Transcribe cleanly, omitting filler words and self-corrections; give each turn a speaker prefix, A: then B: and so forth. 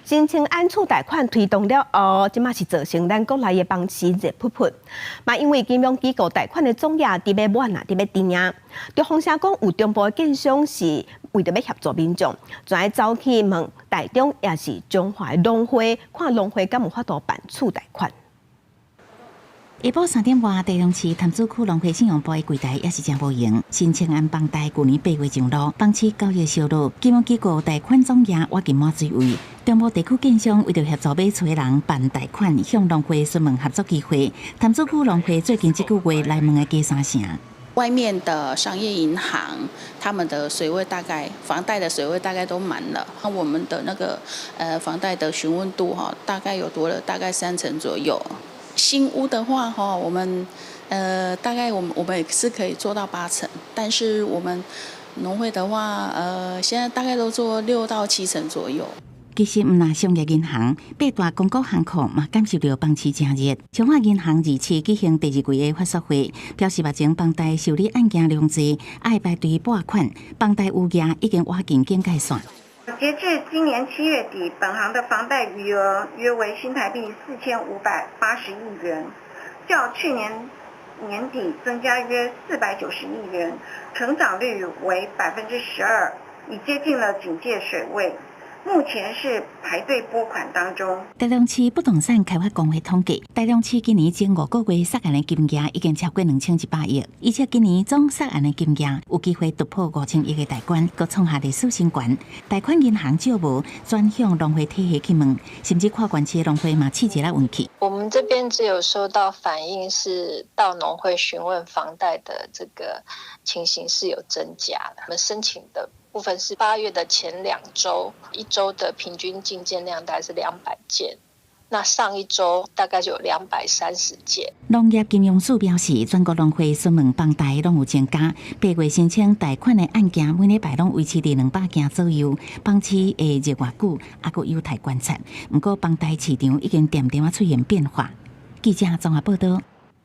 A: 申請按厝貸款推動了後，這馬是造成咱國內的房市熱噗噗。嘛，因為金融機構貸款的總額佇欲滿啊，佇欲甜啊。中風聲講有中部的建商是為著欲協助民眾，就愛走去問台中抑是彰化的農會，看農會敢有法度辦厝貸款。
B: 下晡3點外，台中市潭子區農會信用部的櫃台也是誠無閒。申請按房貸舊年8月上路，房市交易燒熱，金融機構貸款總額倚近滿水位。中部地區建商為著協助買厝的人辦貸款，向農會詢問合作機會。潭子區農會最近這幾個月來問的加三成。
C: 外面的商業銀行，他們的水位大概房貸的水位大概都滿了。那我們的那個房貸的詢問度哈，大概有多了大概3成左右。新屋的話，哈，我們大概我們也是可以做到8成，但是我們農會的話，現在大概都做6到7成左右。
B: 其實毋但商業銀行，八大公股行庫嘛感受著房市誠熱。彰化銀行27舉行第二季的發說會，表示目前房貸受理案件量濟，愛排隊撥款，房貸餘額已經倚近警戒線。
D: 截至今年7月底，本行的房貸餘額約為新台幣4580億元，較去年年底增加約490億元，成長率為12%，已接近了警戒水位。目前是排隊撥款當中。
B: 台中市不動產開發公會統計，台中市今年前5個月殺案的金額已經超過2100億，而且今年總殺案的金額有機會突破5000億的大關，閣創下歷史新高。貸款銀行借無轉向農會體系去問，甚至跨縣市農會嘛試一下運氣。
E: 我們這邊只有收到反映是到農會詢問房貸的這個情形是有增加的，我們申請的部分是8月的前2週，一週的平均進件量大概是200件，那上一週大概就有230件。
B: 農業金融署表示，全國農會詢問房貸攏有增加，8月申請貸款的案件每禮拜攏維持佇200件左右，房市會熱偌久，猶閣有待觀察。毋過房貸市場已經漸漸仔出現變化。記者綜合報導。